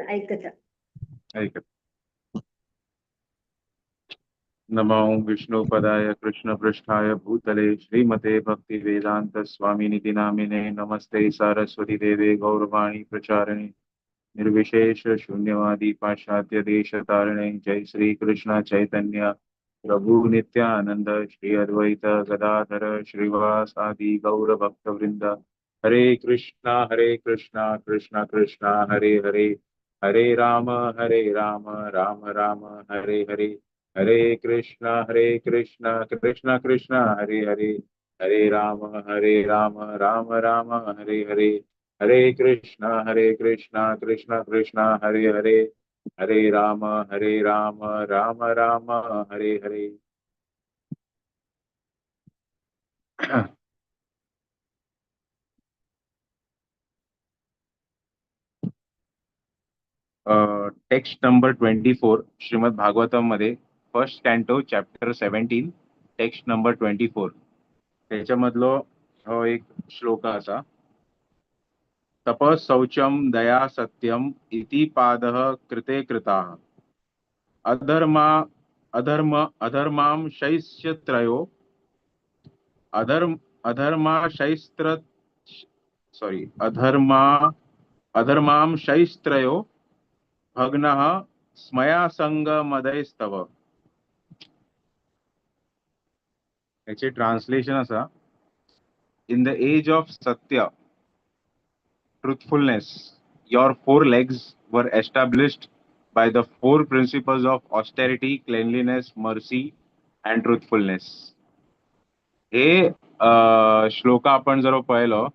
आयकता. आयकता. नमो विष्णुपदाय कृष्णपृष्ठाय भूतले श्रीमते भक्तिवेदांत स्वामिनिति नामिने. नमस्ते सारस्वती देवे गौरवाणी प्रचारिणे निर्विशेष शून्यवादी पाश्चात्य देश तारणे. जय श्री कृष्ण चैतन्य प्रभु नित्यानंद श्री अद्वैत गदाधर श्रीवासादि गौर भक्तवृंद. हरे कृष्णा हरे कृष्णा कृष्णा कृष्णा हरे हरे, हरे राम हरे राम राम राम हरे हरे. हरे कृष्णा हरे कृष्णा कृष्णा कृष्णा हरे हरे, हरे राम हरे राम राम राम हरे हरे. हरे कृष्णा हरे कृष्णा कृष्णा कृष्णा हरे हरे, हरे राम हरे राम राम राम हरे हरे. टेक्स्ट नंबर 24, श्रीमद भागवतम मध्ये first canto chapter 17, text number 24. त्याच्यामधलो हो एक श्लोक असा. तप शौचम दया सत्यम इति पादः कृते कृताः, अधर्मा अधर्म अधर्मां शैष्यत्रयो अधर्म अधर्मा शैस्त्र सॉरी अधर्मा अधर्मां शैस्त्रयो भग्नः स्मया संग मदैस्तव. याचे ट्रान्सलेशन असा. In the age of Satya, truthfulness, your four legs were established by the four principles of austerity, cleanliness, mercy and truthfulness. हे श्लोक आपण जर पळयलो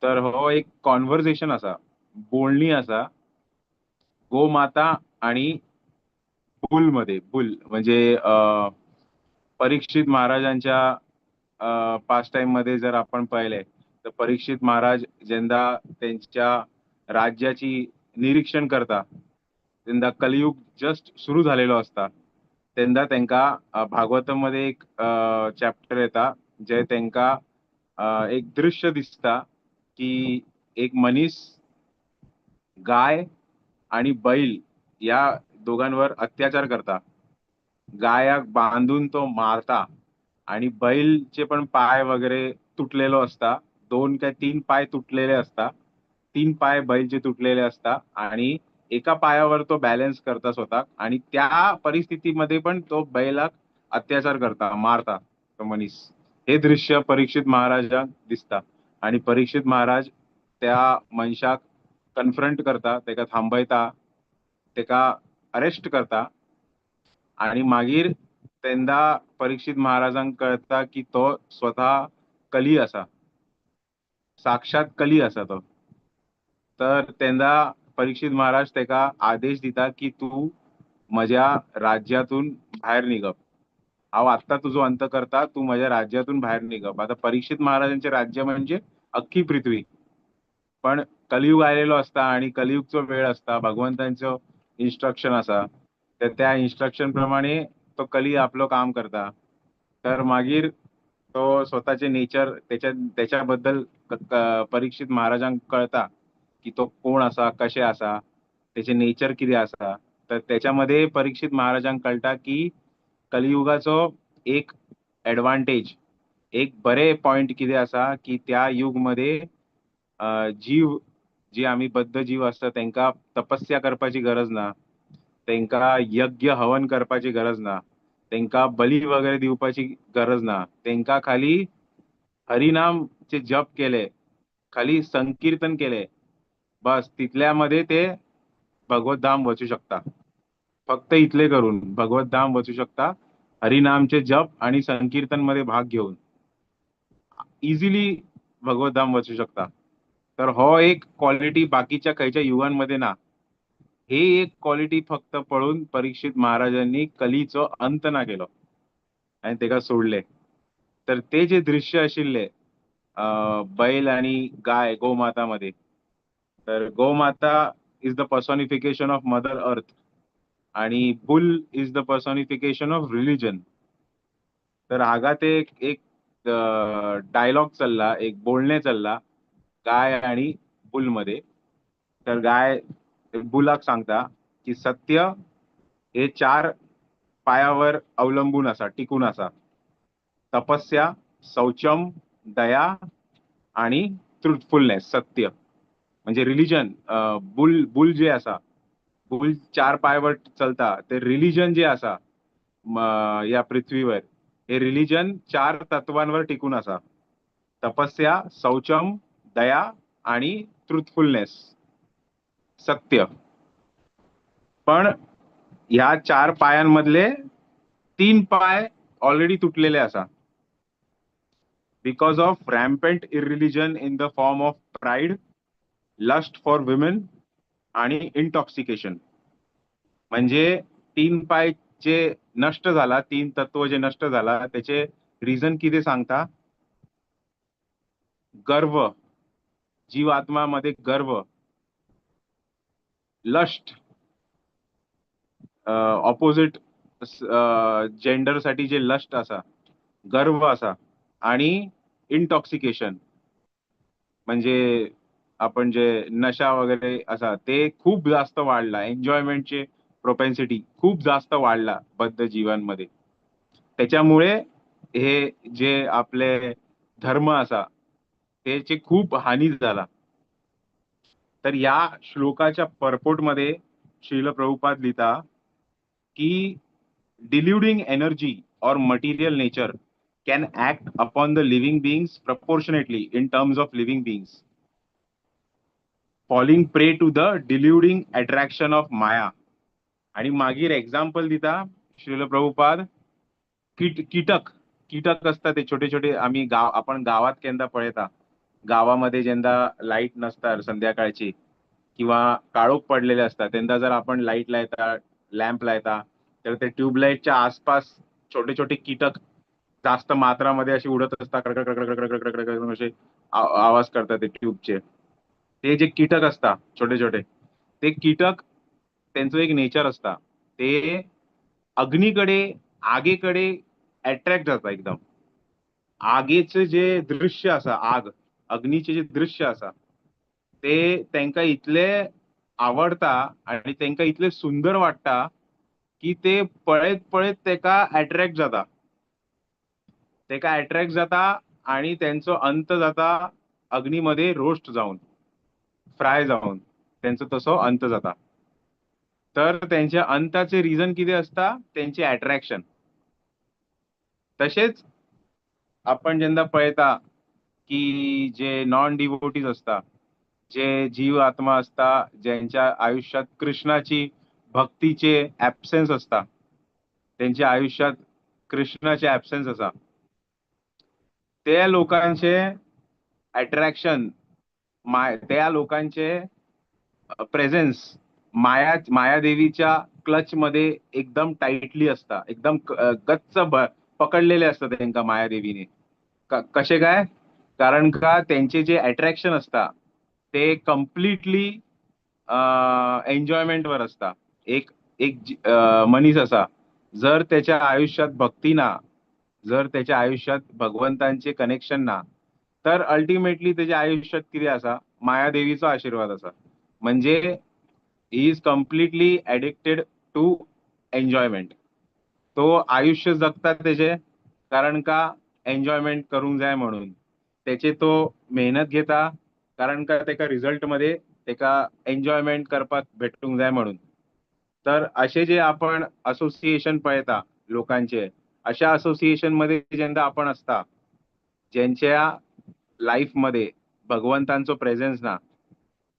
तर हो एक कॉन्व्हर्सेशन आसा, बोलणी आसा गोमाता आणि बुल मध्ये. बुल म्हणजे परीक्षित महाराजांच्या पास्ट टाइम मध्ये जर आपण पाहिले तर परीक्षित महाराज जेंदा त्यांच्या राज्याची निरीक्षण करता तेंदा कलियुग जस्ट सुरू झालेलो असता. तेंदा तेंका भागवतम मध्ये एक चॅप्टर येता जे तेंका एक दृश्य दिसता की एक मनीस गाय आणि बैल या दोघांवर अत्याचार करता. गायाक बांधून तो मारता आणि बैलचे पण पाय वगैरे तुटलेलो असता. दोन काय तीन पाय तुटलेले असता, तीन पाय बैलचे तुटलेले असता आणि एका पायावर तो बॅलन्स करता स्वतः आणि त्या परिस्थितीमध्ये पण तो बैलाक अत्याचार करता, मारता तो मनीस. हे दृश्य परीक्षित महाराजांक दिसता आणि परीक्षित महाराज त्या मनशाक कन्फ्रंट करता, तेका थांबयता, तेका अरेस्ट करता आणि मागीर तेंदा परीक्षित महाराजांक कळता की तो स्वतः कली असा, साक्षात कली असा तो. तर तेंदा परीक्षित महाराज तेका आदेश दिता की तू म्हज्या राज्यातून भायर निघप, हांव आत्ता तुजो अंत करता, तू म्हज्या राज्यातून भायर निघप. आता परीक्षित महाराजांचे राज्य म्हणजे अख्खी पृथ्वी, पण कलियुग आयलेलो असता आणि कलियुगचो वेळ असता, भगवंतांचो इन्स्ट्रक्शन आसा, तर त्या इन्स्ट्रक्शन प्रमाणे तो कली आपलो काम करता. तर मागीर तो स्वतःचे नेचर त्याच्या त्याच्याबद्दल परीक्षित महाराजांक कळता की तो कोण आसा, कशें आसा, त्याचे नेचर कितें आसा. तर त्याच्यामध्ये परीक्षित महाराजांक कळटा की कलियुगाचो एक एडवांटेज, एक बरे पॉइंट कितें आसा की त्या युग मध्ये जीव जी आमी बद्ध जीव आसता तेंका तपस्या करपाची गरज ना, तेंका यज्ञ हवन करपाची गरज ना, तेंका बली वगैरे दिवपाची गरज ना, तेंका खाली हरिनामचे जप केले, खाली संकीर्तन केले, बस तितल्यामध्ये ते भगवत धाम वचू शकता. फक्त इतले करून भगवत धाम वचू शकता, हरिनामचे जप आणि संकीर्तन मध्ये भाग घेऊन इझिली भगवत धाम वचू शकता. तर हो एक क्वालिटी बाकीच्या खंयच्या युगांमध्ये ना. हे एक क्वालिटी फक्त पळोवन परीक्षित महाराजांनी कलीचो अंत ना केलो आणि तेका सोडले. तर ते जे दृश्य आशिल्ले बैल आणि गाय गोमाता मध्ये, तर गोमाता is the personification of mother earth आणि bull is the personification of religion. तर हागा ते एक डायलॉग चल्ला, एक बोलणे चल्ला गाय आणि बुल मध्ये. तर गाय ते बुलाक सांगता की सत्य हे चार पायावर अवलंबून असा, टिकून असा. तपस्या, शौचम, दया आणि ट्रुथफुलनेस, सत्य. म्हणजे रिलिजन, बुल बुल जे असा, बुल चार पायावर चलता, ते रिलिजन जे असा या पृथ्वीवर, हे रिलिजन चार तत्वांवर टिकून असा. तपस्या, शौचम, दया आणि ट्रुथफुलनेस, सत्य. पण ह्या चार पायांमधले तीन पाय ऑलरेडी तुटलेले असा because of rampant irreligion in the form of pride, lust for women आणि इंटॉक्सिकेशन. म्हणजे तीन पाय जे नष्ट झाला, तीन तत्व जे नष्ट झाला, त्याचे रिझन किती सांगता? गर्व, जीवात्मामध्ये गर्व, लस्ट, ऑपोजिट जेंडरसाठी जे लस्ट असा, गर्व असा आणि इंटॉक्सिकेशन, म्हणजे आपण जे नशा वगैरे असा, ते खूप जास्त वाढला. एन्जॉयमेंटचे प्रोपेन्सिटी खूप जास्त वाढला बद्ध जीवांमध्ये. त्याच्यामुळे हे जे आपले धर्म असा, त्याचे खूप हानी झाला. तर या श्लोकाच्या परपोर्टमध्ये श्रील प्रभुपाद लिहिता की deluding energy or material nature can act upon the living beings proportionately in terms of living beings falling prey to the deluding attraction of Maya. आणि मागीर एक्झाम्पल दिता श्रील प्रभुपाद, कीटक. कीटक असतात ते छोटे छोटे. आम्ही गाव आपण गावात केन्ना पळयता, गावामध्ये जेन्ना लाईट नसता संध्याकाळची किंवा काळोख पडलेले असतात, तेन्ना जर आपण लाईट लायता, लॅम्प लायता, तर ते ट्यूबलाईटच्या आसपास छोटे छोटे कीटक जास्त मात्रामध्ये असे उडत असतात. कड कड कड कड कड कड असे आवाज करतात ते ट्यूबचे. ते जे कीटक असतात छोटे छोटे, ते कीटक, त्यांचं एक नेचर असता, ते अग्नीकडे, आगेकडे अट्रॅक्ट जाता एकदम. आगेचे जे दृश्य आसा, आग, अग्नीचे जे दृश्य आसा, ते तांकां इतले आवडता आणि तांकां इतले सुंदर वाटता की ते पळयत पळयत तेका अट्रॅक्ट जाता, तेका अट्रॅक्ट जाता आणि त्यांचो अंत जाता अग्नीमध्ये रोस्ट जाऊन, फ्राय जाऊन त्यांचो तसो अंत जाता. तर त्यांच्या अंताचे रिझन कितें आसता? त्यांचे अट्रॅक्शन. तशेंच आपण जेन्ना पळयता की जे नॉन डिवोटीज असता, जे जीव आत्मा असता, ज्यांच्या आयुष्यात कृष्णाची भक्तीचे ऍबसेन्स असता, त्यांच्या आयुष्यात कृष्णाचे ऍबसेन्स आसा, त्या लोकांचे अट्रॅक्शन माय, त्या लोकांचे प्रेझेन्स माया, मायादेवीच्या क्लच मध्ये एकदम टाइटली असता, एकदम गच्च पकडलेले असतात त्यांका मायादेवीने. कसे काय? कारण का त्यांचे जे अट्रॅक्शन असता ते कम्प्लिटली एन्जॉयमेंटवर असता. एक एक मनीस असा, जर त्याच्या आयुष्यात भक्ती ना, जर त्याच्या आयुष्यात भगवंतांचे कनेक्शन ना, तर अल्टिमेटली त्याच्या आयुष्यात किती असा? मायादेवीचा आशीर्वाद असा. म्हणजे he is completely addicted to enjoyment. तो आयुष्य जगतात त्याचे, कारण का एन्जॉयमेंट करूंक जाय म्हणून. त्याचे तो मेहनत घेता, कारण का तेका रिझल्ट मध्ये तेका एन्जॉयमेंट करपाक भेटूंक जाय म्हणून. तर असे जे आपण असोसिएशन पळयता लोकांचे, अशा असोसिएशन मध्ये जेन्ना आपण असता, ज्यांच्या लाईफ मध्ये भगवंतांचो प्रेझेन्स ना,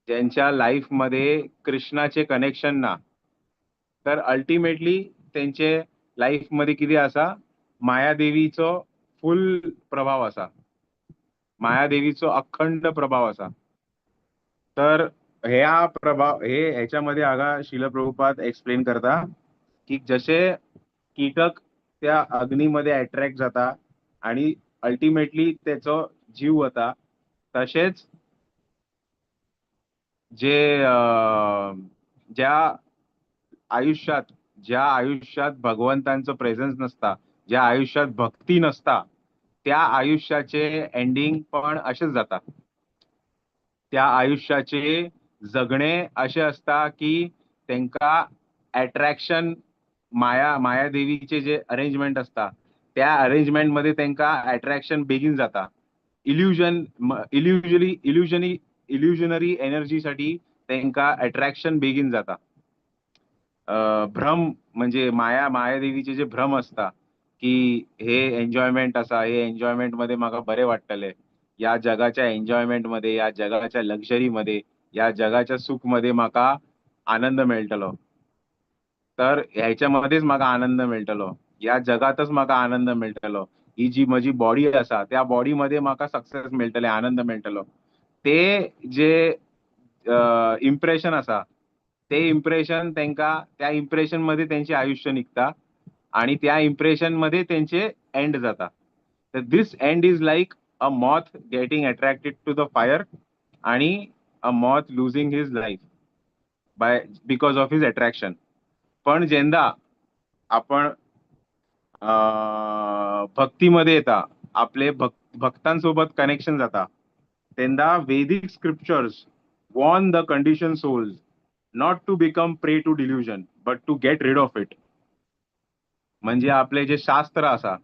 ज्यांच्या लाईफ मध्ये कृष्णाचे कनेक्शन ना, तर अल्टिमेटली त्यांचे लाईफ मध्ये किती आसा? मायादेवीचो फुल प्रभाव आसा, मायादेवीचो अखंड प्रभाव आसा. तर ह्या प्रभाव हे ह्याच्यामध्ये हांगा श्रील प्रभुपाद एक्सप्लेन करता की जसे कीटक त्या अग्नीमध्ये अट्रॅक्ट जाता आणि अल्टिमेटली त्याचो जीव वता, तशेच जे ज्या आयुष्यात भगवंतांचं प्रेझेन्स नसता, ज्या आयुष्यात भक्ती नसता, त्या आयुष्याचे एंडिंग पण असेच जाता. त्या आयुष्याचे जगणे अशें आसता की तांकां एट्रॅक्शन माया मायादेवीचे जे अरेंजमेंट आसता त्या अरेंजमेंट मध्ये तांकां एट्रॅक्शन बेगीन जाता. इल्युजन इल्युजली इल्युजनी इल्युजनरी एनर्जीसाठी तांकां एट्रॅक्शन बेगीन जाता. भ्रम म्हणजे मायादेवीचे जे भ्रम आसता की हे एन्जॉयमेंट आसा, हे एन्जॉयमेंट मध्ये म्हाका बरें वाटतलें, या जगाच्या एन्जॉयमेंट मध्ये, या जगाच्या लक्झरी मध्ये, या जगाच्या सुख मध्ये म्हाका आनंद मेळटलो, तर ह्याच्यामध्येच म्हाका आनंद मेळटलो, या जगातच म्हाका आनंद मेळटलो, ही जी म्हजी बॉडी आसा त्या बॉडी मध्ये म्हाका सक्सेस मेळटले, आनंद मेळटलो. ते जे इम्प्रेशन आसा ते इम्प्रेशन तांकां त्या इम्प्रेशन मध्ये त्यांचे आयुष्य निघता आणि त्या इम्प्रेशन मध्ये त्यांचे एंड जाता. तर this end is like a moth getting attracted to the fire आणि a moth losing his life by because of his attraction. पण जेन्ना आपण भक्तीमध्ये येता, आपले भक्तांसोबत कनेक्शन जाता, तेन्ना Vedic scriptures warn the conditioned souls not to become prey to delusion but to get rid of it. म्हणजे आपले जे शास्त्र आसा,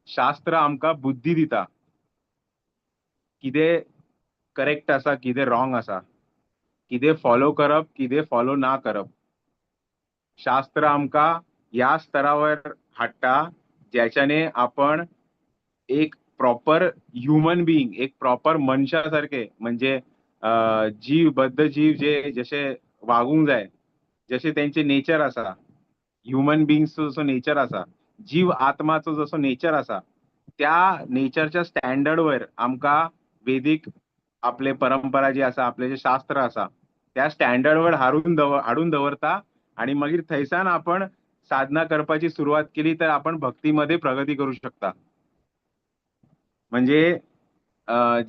शास्त्र आमकां बुद्धी दिता कितें करेक्ट आसा, कितें रॉंग आसा, कितें फॉलो करप, कितें फॉलो ना करप. शास्त्र आमकां ह्या स्तरावर हाडटा ज्याच्याने आपण एक प्रॉपर ह्युमन बिईंग, एक प्रॉपर मनशा सारखे, म्हणजे जीव, बद्ध जीव जे जशे वागूंक जाय, जशे तेंचे नेचर आसा, ह्युमन बिईंग्सचो जसो नेचर आसा, जीव आत्माचो जसो नेचर आसा, त्या नेचरच्या स्टँडर्डवर आमकां वेदीक आपले परंपरा जी आसा, आपले जे शास्त्र आसा, त्या स्टँडर्डवर हाडून दवरता आणि मागीर थंयसान आपण साधना करपाची सुरवात केली तर आपण भक्तीमध्ये प्रगती करू शकता. म्हणजे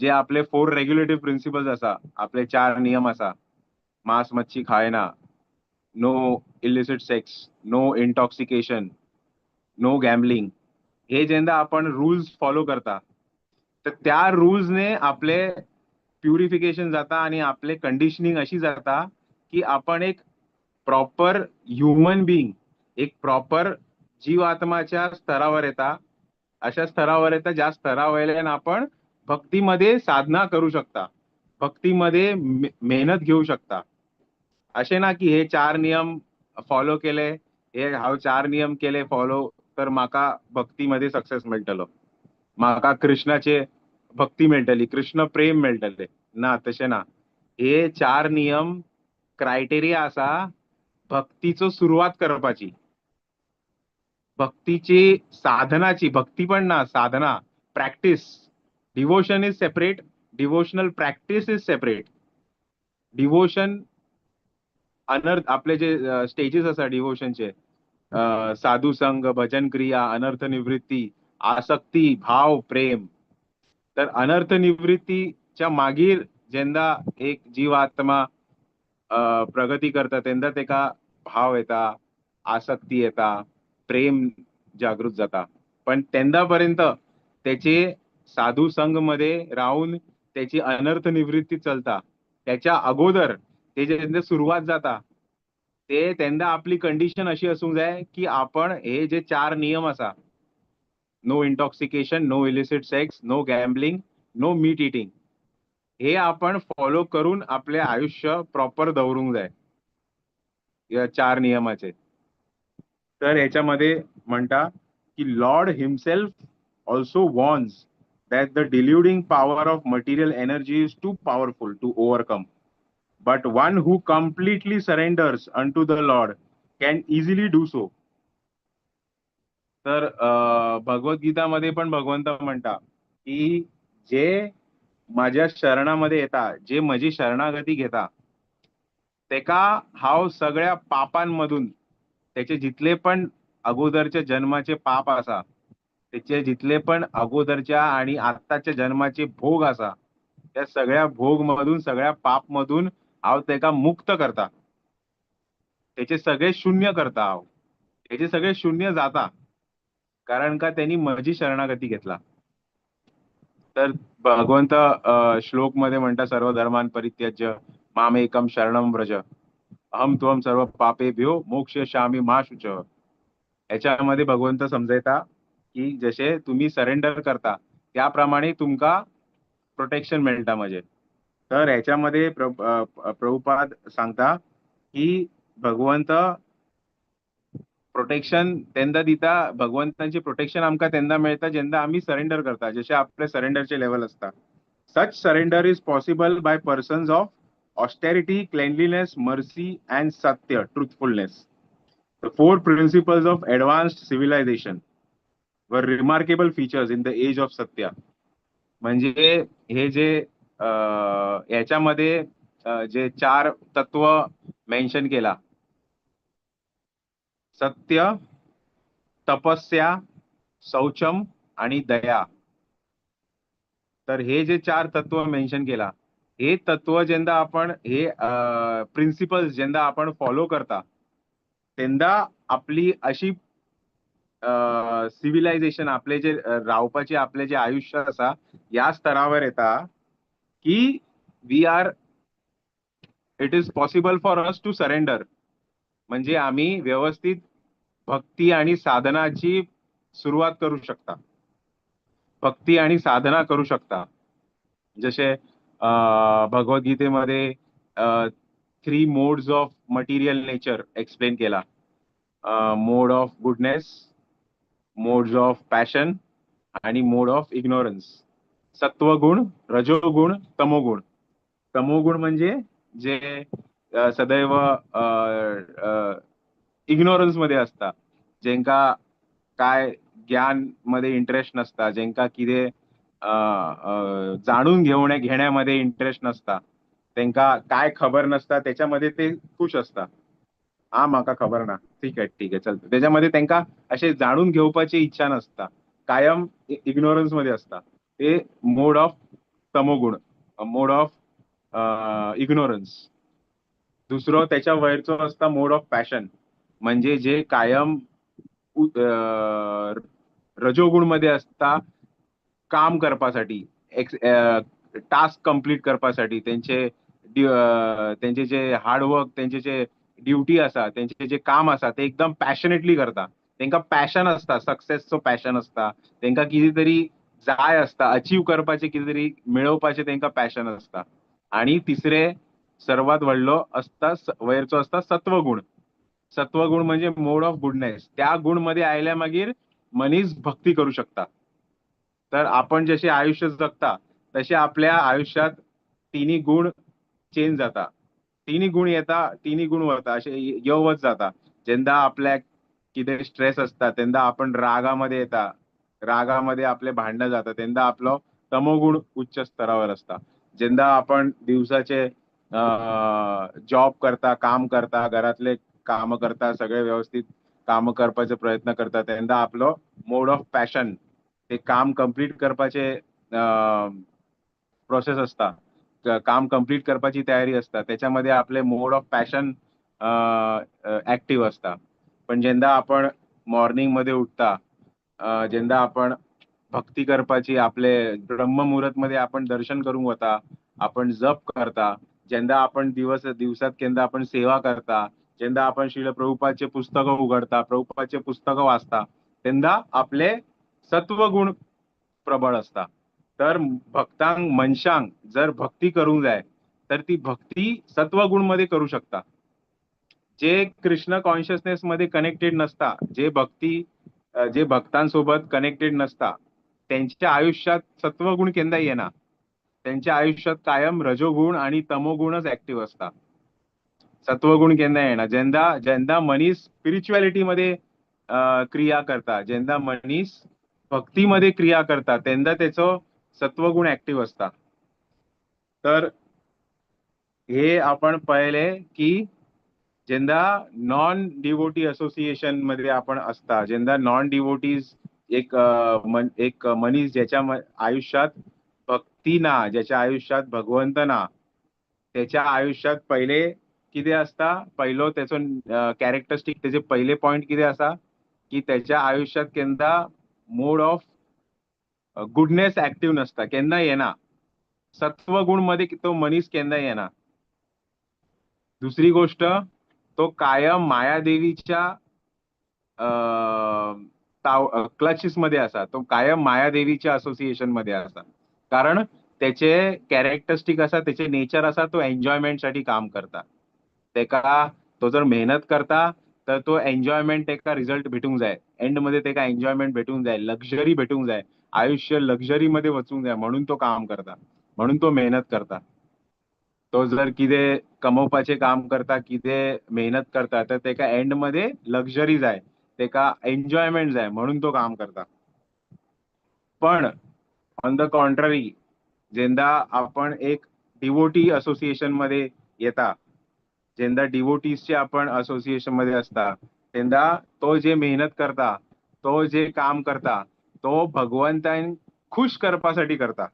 जे आपले 4 रेग्युलेटिव्ह प्रिन्सिपल्स आसा, आपले 4 नियम आसा, मांस मच्छी खायना, no illicit sex, no intoxication, no gambling, हे जेन्ना आपण रुल्स फॉलो करता तर त्या रुल्सने आपले प्युरिफिकेशन जाता आणि आपले कंडिशनिंग अशी जाता की आपण एक प्रॉपर ह्युमन बिईंग, एक प्रॉपर जीवात्माच्या स्तरावर येता, अशा स्तरावर येता ज्या स्तरावयल्यान आपण भक्तीमध्ये साधना करू शकता, भक्तीमध्ये मेहनत घेऊ शकता. असे ना की हे 4 नियम फॉलो केले, हे हांव 4 नियम केले फॉलो तर म्हाका भक्तीमध्ये सक्सेस मेळटलो, म्हाका कृष्णाचे भक्ती मेळटली, कृष्ण प्रेम मेळटले. ना, तशें ना. हे 4 नियम क्रायटेरिया आसा भक्तीचो सुरवात करपाची, भक्तीची साधनाची, भक्ती पण ना, साधना, practice. Devotion is separate, devotional practice is separate. Devotion अनर्थ, आपले जे स्टेजेस आसा डिवोशनचे, साधू संग, भजन क्रिया, अनर्थ निवृत्ती, आसक्ती, भाव, प्रेम. तर अनर्थ निवृत्तीच्या मागीर जेन्ना एक जीवात्मा प्रगती करता तेन्ना तेका भाव येता, आसक्ती येता, प्रेम जागृत जाता. पण तेन्ना पर्यंत त्याचे साधू संघ मध्ये राहून त्याची अनर्थ निवृत्ती चलता. त्याच्या अगोदर ते जेन्ना सुरवात जाता ते तेन्ना आपली कंडिशन अशी आसूंक जाय की आपण हे जे 4 नियम आसा, no intoxication, no illicit sex, no gambling, no meat eating, हे आपण फॉलो करून आपले आयुष्य प्रॉपर दवरूंक जाय या 4 नियमाचे. तर ह्याच्यामध्ये म्हणटा की Lord himself also warns that the deluding power of material energy is too powerful to overcome, but one who completely surrenders unto the Lord can easily do so. तर भगवद्गीतामध्ये पण भगवंत म्हणता की जे माझ्या शरणामध्ये येता, जे म्हजी शरणागती घेता, तेका हांव सगळ्या पापांमधून, त्याचे जितले पण अगोदरच्या जन्माचे पाप आसा, त्याचे जितले पण अगोदरच्या आणि आत्ताच्या जन्माचे भोग आसा, त्या सगळ्या भोग मधून, सगळ्या पाप मधून हांव तेका मुक्त करता, त्याचे सगळे शून्य करता हांव, त्याचे सगळे शून्य जाता, कारण का त्यांनी म्हजी शरणागती घेतला. तर भगवंत श्लोक मध्ये म्हणता सर्व धर्मान परित्यज्य मामेकम शरणम व्रज, अहम त्वम सर्व पापेभ्यो मोक्षयिष्यामि मा शुचः. याच्यामध्ये भगवंत समजयता की जशे तुम्ही सरेंडर करता त्याप्रमाणे तुमका प्रोटेक्शन मेळटा म्हजे. तर ह्याच्यामध्ये प्रभुपाद सांगता की भगवंत प्रोटेक्शन तेंदा दिता. भगवंतांचे प्रोटेक्शन आमकां तेन्ना मेळटा जेन्ना आमी सरेंडर करता, जशे आपले सरेंडरचे लेवल आसता. Such surrender is possible by persons of austerity, cleanliness, mercy and satya, truthfulness. The four principles of advanced civilization were remarkable features in the age of Satya. म्हणजे हे जे याच्यामध्ये जे चार तत्व मेन्शन केला, सत्य, तपस्या, शौचम आणि दया. तर हे जे चार तत्व मेन्शन केला, हे तत्व जेन्ना आपण, हे प्रिन्सिपल्स जेन्ना आपण फॉलो करता, तेन्ना आपली अशी सिव्हिलायझेशन, आपले जे रावपाचे आपले जे आयुष्य आसा, ह्या स्तरावर येता की we are it is possible for us to surrender. म्हणजे आम्ही व्यवस्थित भक्ती आणि साधनाची सुरुवात करू शकता, भक्ती आणि साधना करू शकता. जसे भगवद्गीतेमध्ये three modes of material nature explain केला, mode of goodness, modes of passion आणि मोड ऑफ इग्नोरन्स. सत्वगुण, रजोगुण, तमोगुण. तमोगुण म्हणजे जे सदैव इग्नोरन्स मध्ये असता, जेंका काय ज्ञान मध्ये इंटरेस्ट नसता, जेंका कितें जाणून घेण्यामध्ये इंटरेस्ट नसता, तेंका काय खबर नसता, त्याच्यामध्ये ते खुश असता. हा, म्हाका खबर ना, ठीक आहे, ठीक आहे, चलता. त्याच्यामध्ये तेंका असे जाणून घेवपाची इच्छा नसता, कायम इग्नोरन्स मध्ये असता. ते मोड ऑफ तमोगुण, मोड ऑफ इग्नोरन्स. दुसरो त्याच्या वयरचो असता मोड ऑफ पॅशन, म्हणजे जे कायम रजोगुण मध्ये असता, काम करपासाठी, टास्क कंप्लीट करपासाठी, त्यांचे जे हार्डवर्क, त्यांचे जे ड्युटी आसा, त्यांचे जे काम आसा, ते एकदम पॅशनेटली करता. तेंका पॅशन आसता, सक्सेसचो पॅशन आसता. तेंका कितें तरी जाय आसता, अचीव करपाचें, कितें तरी मेळोवपाचें तेंका पॅशन आसता. आणि तिसरे सर्वात व्हडलो आसता, वयरचो आसता सत्वगुण. सत्वगुण म्हणजे मोड ऑफ गुडनेस. त्या गुण मध्ये आयल्या मागीर मनीस भक्ती करू शकता. तर आपण जसे आयुष्य जगता, तसे आपल्या आयुष्यात तिन्ही गुण चेंज जाता. तिन्ही गुण येता, तिन्ही गुण वता, असे यो वच जाता. जेन्ना आपल्याक कितें स्ट्रेस आसता, तेन्ना आपण रागामध्ये येता, रागामध्ये आपले भांडणं जाता, तेन्ना आपलो तमोगुण उच्च स्तरावर असता. जेन्ना आपण दिवसाचे जॉब करता, काम करता, घरातले काम करता, सगळे व्यवस्थित काम करपाचे प्रयत्न करता, तेन्ना आपलो मोड ऑफ पॅशन, ते काम कंप्लीट करपाचे प्रोसेस असता, काम कंप्लीट करपाची तयारी असता, त्याच्यामध्ये आपले मोड ऑफ पॅशन ऍक्टिव्ह असता. पण जेन्ना आपण मॉर्निंग मध्ये उठता, जेन्ना आपण भक्ती करपाची, आपले ब्रह्ममुहूर्त मध्ये आपण दर्शन करूंक वता, आपण जप करता, जेन्ना आपण दिवस दिवसात केन्ना आपण सेवा करता, जेन्ना आपण श्रील प्रभुपादचे पुस्तकं उघडता, प्रभुपादचे पुस्तकं वाचता, तेन्ना आपले सत्वगुण प्रबळ असता. तर भक्तांक, मनशांक जर भक्ती करूंक जाय, तर ती भक्ती सत्वगुण मध्ये करू शकता. जे कृष्ण कॉन्शियसनेस मध्ये कनेक्टेड नसता, जे भक्ती जे भक्तांसोबत कनेक्टेड नसता, त्यांच्या आयुष्यात सत्वगुण केन्ना येना. त्यांच्या आयुष्यात कायम रजोगुण आणि तमोगुणच ऍक्टिव्ह असता, सत्वगुण केन्ना येना. जेन्ना जेन्ना मनीस स्पिरिच्युअलिटी मध्ये क्रिया करता, जेन्ना मनीस भक्तीमध्ये क्रिया करता, तेन्ना तेचो सत्वगुण ऍक्टिव्ह असता. तर हे आपण पळयले की जेन्ना नॉन डिवोटी असोसिएशन मध्ये आपण असता, जेन्ना नॉन डिवोटीज, एक मनीस ज्याच्या आयुष्यात भक्ती ना, ज्याच्या आयुष्यात भगवंत ना, त्याच्या आयुष्यात पहिले कितें आसता? पहिलो त्याचो कॅरेक्टरिस्टीक, त्याचे पहिले पॉइंट कितें आसा की त्याच्या आयुष्यात केन्ना मोड ऑफ गुडनेस ऍक्टिव्ह नसता, केन्ना येना. सत्वगुण मध्ये तो मनीस केन्ना येना. दुसरी गोष्ट, तो कायम मायादेवीच्या क्लचेस मध्ये असा, तो कायम मायादेवीच्या असोसिएशन मध्ये असा, कारण त्याचे कॅरेक्टरिस्टिक असा, त्याचे नेचर असा, तो एन्जॉयमेंट साठी काम करता. तेका तो जर मेहनत करता तर तो एन्जॉयमेंट तेका रिझल्ट भेटूंक जाय, एंड मध्ये तेका एन्जॉयमेंट भेटूंक जाय, लक्झरी भेटूंक जाय, आयुष्य लक्झरी मध्ये वचूंक जाय, म्हणून तो काम करता, म्हणून तो मेहनत करता. तो जर कितें कमोवपाचें काम करता, कितें मेहनत करता, तर तेका एंड मध्ये लक्झरी जाय, तेका एन्जॉयमेंट जाय, म्हणून तो काम करता. पण ऑन the contrary, जेन्ना आपण एक डिवोटी असोसिएशन मध्ये येता, जेन्ना डिवोटीजचे आपण असोसिएशन मध्ये असता, तेन्ना तो जे मेहनत करता, तो जे काम करता, तो भगवंतान खुश करपासाठी करता.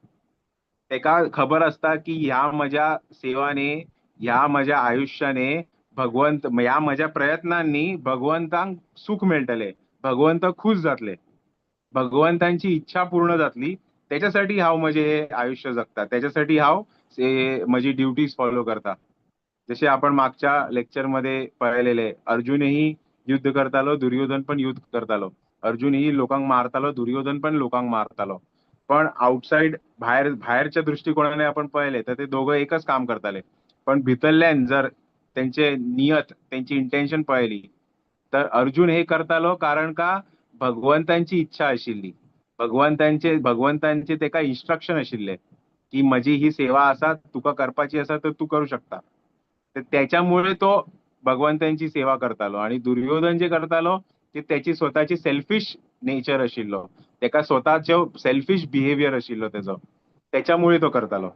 तेका खबर असता की ह्या म्हज्या सेवाने, ह्या म्हज्या आयुष्याने भगवंत, ह्या म्हज्या प्रयत्नांनी भगवंतांक सुख मेळटले, भगवंत खुश जातले, भगवंतांची इच्छा पूर्ण जातली, त्याच्यासाठी हांव म्हजें हे आयुष्य जगता, त्याच्यासाठी हांव म्हजी ड्युटीज फॉलो करता. जसे आपण मागच्या लेक्चर मध्ये पळयलेले, अर्जुनही युद्ध करतालो, दुर्योधन पण युद्ध करतालो, अर्जुनही लोकांक मारतालो, दुर्योधन पण लोकांक मारतालो, पण आउटसाइड बाहेरच्या दृष्टिकोनाने आपण पळयले तर ते दोघं एकच काम करताले, पण भितरल्यान जर त्यांचे नियत, त्यांची इंटेन्शन पळयली तर अर्जुन हे करतालो कारण का भगवंतांची इच्छा आशिल्ली, भगवंतांचे तेका इन्स्ट्रक्शन आशिल्ले की म्हजी ही सेवा आसा, तुका करपाची आसा तर तूं करू शकता, तर त्याच्यामुळे तो भगवंतांची सेवा करतालो. आणि दुर्योधन जे करतालो ते त्याची स्वतःची सेल्फिश नेचर आशिल्लो, तेका स्वतःचो सेल्फिश बिहेवियर आशिल्लो तेजो, त्याच्यामुळे तो करतालो.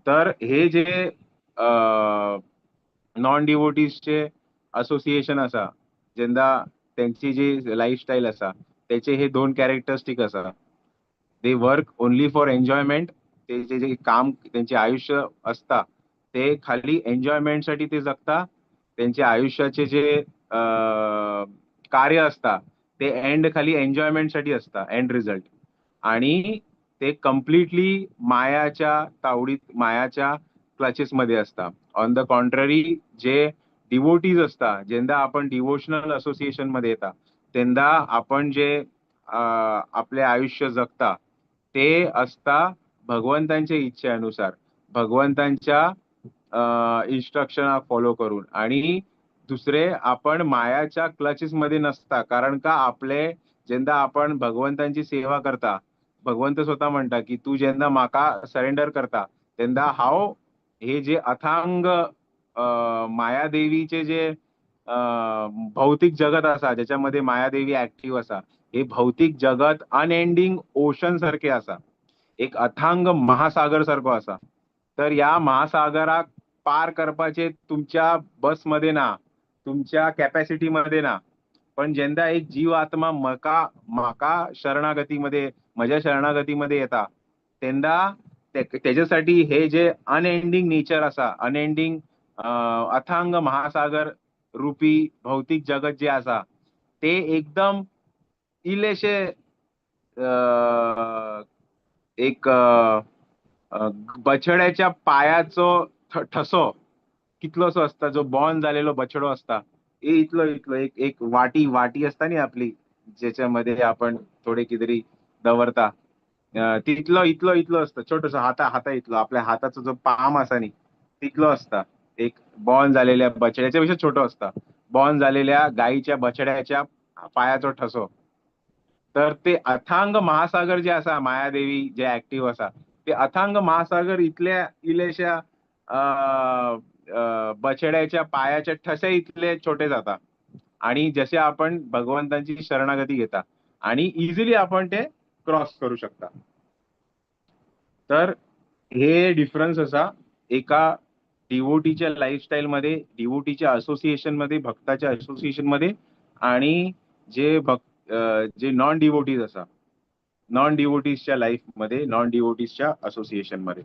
तर हे जे नॉन डिवोटीजचे असोसिएशन आसा, जेन्ना त्यांची जी लायफस्टायल आसा, त्याचे हे दोन कॅरेक्टरिस्टिक आसा. They work only for enjoyment, ते जे काम त्यांचे आयुष्य असता ते खाली एन्जॉयमेंट साठी ते जगता, त्यांचे आयुष्याचे जे कार्य असता ते एंड खाली एन्जॉयमेंट साठी असता, एंड रिझल्ट, आणि ते कम्प्लिटली मायाच्या तावडीत, मायाच्या क्लचेस मध्ये असता. On the contrary J devotees असता, जेन्ना आपण डिवोशनल असोसिएशन मध्ये येता तेन्ना आपण जे आपले आयुष्य जगता ते असता भगवंतांच्या इच्छेनुसार, भगवंतांच्या इन्स्ट्रक्शनाक फॉलो करून, आणि दुसरे आपण मायाच्या क्लचेस मध्ये नसता, कारण का आपले जेन्ना आपण भगवंतांची सेवा करता, भगवंत स्वतः म्हणता की तू जेन्ना म्हाका सरेंडर करता तेन्ना हांव हे जे अथांग मायादेवीचे जे भौतिक जगत आसा, ज्याच्यामध्ये मायादेवी ऍक्टिव्ह आसा, हे भौतिक जगत अनएंडिंग ओशन सारखे आसा, एक अथांग महासागर सारको आसा. तर ह्या महासागराक पार करपाचे तुमच्या बसमध्ये ना, तुमच्या कॅपॅसिटी मध्ये ना, पण जेन्ना एक जीव आत्मा म्हाका शरणागतीमध्ये, म्हज्या शरणागतीमध्ये येता तेन्ना तेच्यासाठी हे जे अनएंडिंग नेचर आसा, अनएंडिंग अथांग महासागर रूपी भौतिक जगत जे आसा ते एकदम इल्लेशे एक बछड्याच्या पायाचो ठसो कितलोसो आसता, जो बॉर्न झालेलो बछडो आसता, इतलो इतलो एक वाटी वाटी आसता न्ही आपली, ज्याच्यामध्ये आपण थोडे कितें दवरता, तितलो इतलो इतलो आसता, छोटोसो हाता हाता इतलो, आपल्या हाताचो जो पाम आसा न्ही तितलो आसता, एक बॉर्न झालेल्या बछड्याच्या पेक्षा छोटो आसता, बॉर्न झालेल्या गायीच्या बछड्याच्या पायाचो ठसो. तर ते अथांग महासागर जे आसा, मायादेवी जे ऍक्टिव्ह आसा ते अथांग महासागर इतल्या इल्लेशा बछड्याच्या पायाच्या ठसे इतले छोटे जाता, आणि जसे आपण भगवंतांची शरणागती घेता आणि इझिली आपण ते क्रॉस करू शकता. तर हे डिफरन्स असा एका डिवोटीच्या लाईफस्टाईल मध्ये, डिवोटीच्या असोसिएशन मध्ये, भक्ताच्या असोसिएशन मध्ये, आणि जे भक्त जे नॉन डिवोटीज असा, नॉन डिवोटीजच्या लाईफ मध्ये, नॉन डिवोटीजच्या असोसिएशन मध्ये.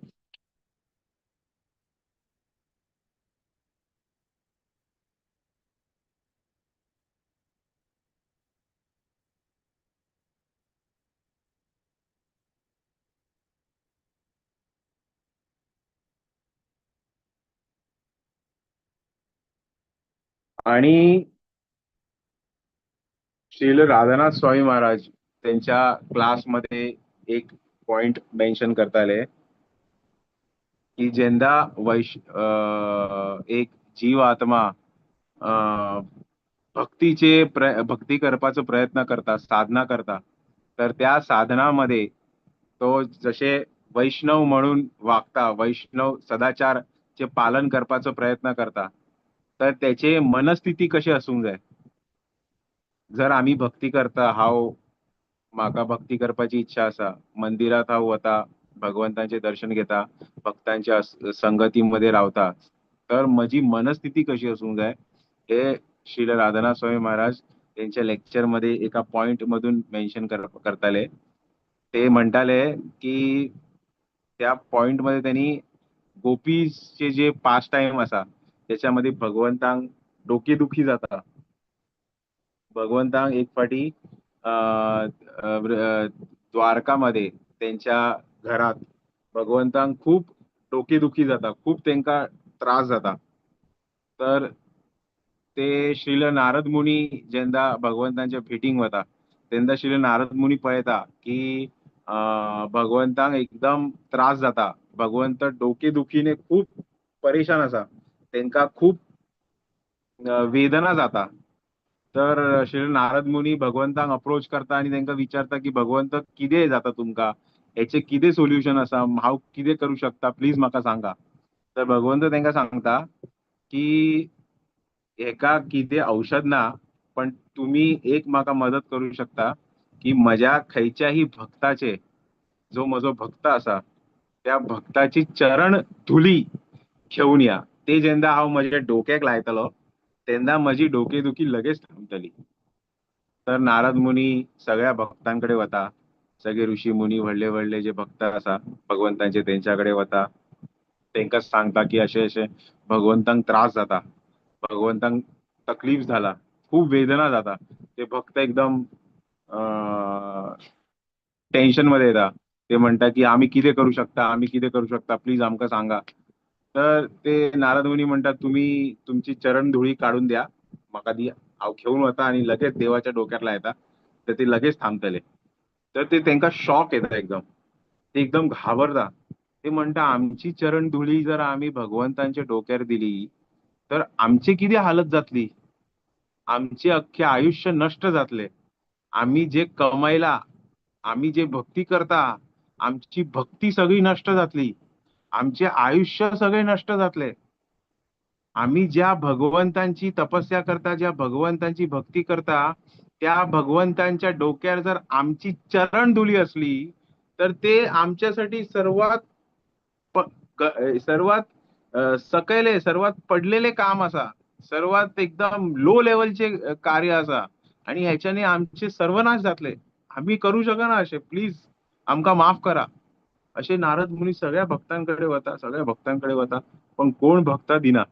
आणि श्रील राधानाथ स्वामी महाराज त्यांच्या क्लासमध्ये एक पॉइंट मेन्शन करताले की जेंदा वैश एक जीव आत्मा भक्तीचे भक्ती करपाचो प्रयत्न करता, साधना करता, तर त्या साधनामध्ये तो जशे वैष्णव म्हणून वागता, वैष्णव सदाचारचे पालन करपाचो प्रयत्न करता, तर त्याचे मनस्थिती कशी आसूंक जाय. जर आमी भक्ती करता, हांव म्हाका भक्ती करपाची इच्छा आसा, मंदिरात हांव वता, भगवंतांचे दर्शन घेता, भक्तांच्या संगतीमध्ये रावता, तर म्हजी मनस्थिती कशी आसूंक जाय हे श्रील राधानाथ स्वामी महाराज त्यांच्या लेक्चर मध्ये एका पॉइंट मधून मेन्शन करताले. ते म्हणटाले की त्या पॉइंट मध्ये त्यांनी गोपीचे जे पास टाइम आसा त्याच्यामध्ये भगवंतांक डोकेदुखी जाता. भगवंतांक एक फाटी द्वारकामध्ये त्यांच्या घरात भगवंतांक खूप डोकेदुखी जाता, खूप तेंका त्रास जाता. तर ते श्रील नारद मुनी जेन्ना भगवंतांच्या भेटींक वता तेन्ना श्रील नारद मुनी पळयता की भगवंतांक एकदम त्रास जाता, भगवंत डोकेदुखीने खूप परेशान आसा, तेंका खूप वेदना जाता. तर श्री नारद मुनी भगवंतांक अप्रोच करता आनी तेंका विचारता की भगवंत कितें जाता तुमकां, हेचें कितें सोल्युशन आसा, हांव कितें करूं शकता, प्लीज म्हाका सांगा. तर भगवंत तेंका सांगता की हेका कितें औषध ना, पण तुमी एक म्हाका मदत करूं शकता की म्हज्या खंयच्याही भक्ताचे, जो म्हजो भक्त आसा त्या भक्ताची चरण धुली घेवन या, ते जेन्ना हांव म्हज्या डोक्याक लायतलो तेन्ना म्हजी डोकेदुखी लगेच थांबतली. तर नारद मुनी सगळ्या भक्तांकडे वता, सगळे ऋषी मुनी व्हडले व्हडले जे भक्त आसा भगवंतांचे तेंच्याकडे वता, तेंका सांगता की अशें अशें भगवंतांक त्रास जाता, भगवंतांक तकलीफ जाला, खूब वेदना जाता. ते भक्त एकदम टेन्शन मध्ये येता. ते म्हणटा की आमी कितें करूं शकता, आमी कितें करूं शकता, प्लीज आमकां सांगा. तर ते नारद मुनी म्हणटात तुमी तुमची चरण धुळी काडून द्या म्हाका दी, हांव घेवन वता आनी लगेच देवाच्या डोक्यार लायता, तर ते लगेच थांबतले. तर ते तेंका शॉक येता एकदम, ते एकदम घाबरता. ते म्हणटा आमची चरण धुळी जर आमी भगवंतांच्या डोक्यार दिली तर आमची कितें हालत जातली, आमचे अख्खे आयुष्य नष्ट जातले, आमी जे कमयला, आमी जे भक्ती करता, आमची भक्ती सगळी नष्ट जातली, आमचे आयुष्य सगळे नष्ट जातले. आमी ज्या भगवंतांची तपस्या करता, ज्या भगवंतांची भक्ती करता, त्या भगवंतांच्या डोक्यार जर आमची चरण धुली असली तर ते आमच्यासाठी सर्वात सर्वात सकयले, सर्वात पडलेले काम आसा, सर्वात एकदम लो लेवलचे कार्य आसा आणि ह्याच्याने आमचे सर्वनाश जातले, आमी करू शकना अशें, प्लीज आमकां माफ करा. अशें नारद मुनी सगळ्या भक्तांकडे वता, सगळ्या भक्तांकडे वता, पण कोण भक्त दिना.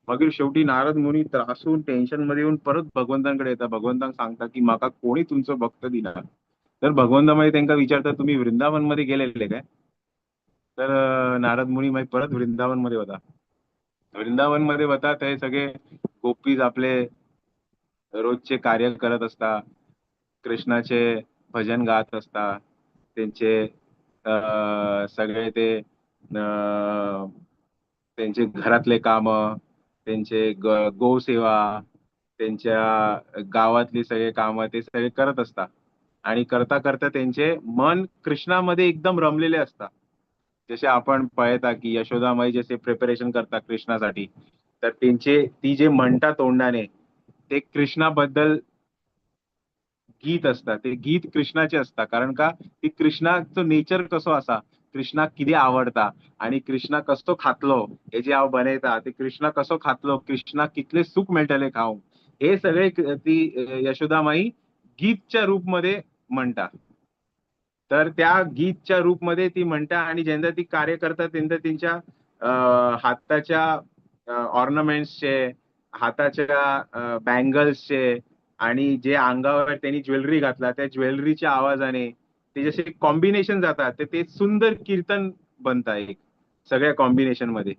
मागीर शेवटी नारद मुनी त्रासून टेन्शन मध्ये येऊन परत भगवंतांकडे येता. भगवंतांक सांगता की म्हाका कोणी तुमचो भक्त दिना. तर भगवंत मागीर तेंका विचारता तुम्ही वृंदावन मध्ये गेलेले काय? तर नारद मुनी मागीर परत वृंदावन मध्ये वता. वृंदावन मध्ये वता ते सगळे गोपीज आपले रोजचे कार्य करत असता, कृष्णाचे भजन गात असता, त्यांचे सगळे ते त्यांचे घरातले काम, त्यांचे गोसेवा, त्यांच्या गावातली सगळे काम ते सगळे करत असता आणि करता करता त्यांचे मन कृष्णामध्ये एकदम रमलेले असता. जसे आपण पळयता की यशोदामाई जसे प्रिपरेशन करता कृष्णासाठी, तर त्यांचे ती जे म्हणता तोंडाने ते कृष्णाबद्दल गीत असता, ते गीत कृष्णाचे असता. कारण का ती कृष्णाचो नेचर कसो आसा, कृष्णाक कितें आवडटा आणि कृष्णा कसो खातलो हे जे हांव बनयता, ते कृष्णा कसो खातलो, कृष्णाक कितले सूख मेळटले खावंक, हे सगळे ती यशोदामाई गीतच्या रूप मध्ये म्हणटा. तर त्या गीतच्या रूप मध्ये ती म्हणटा आणि जेन्ना ती कार्य करता तेन्ना तेंच्या हाताच्या ऑर्नामेंट्सचे, हाताच्या बँगल्सचे आणि जे अंगावर त्यांनी ज्वेलरी घातला त्या ज्वेलरीच्या आवाजाने ते जसे कॉम्बिनेशन जातात ते सुंदर कीर्तन बनता एक सगळ्या कॉम्बिनेशन मध्ये.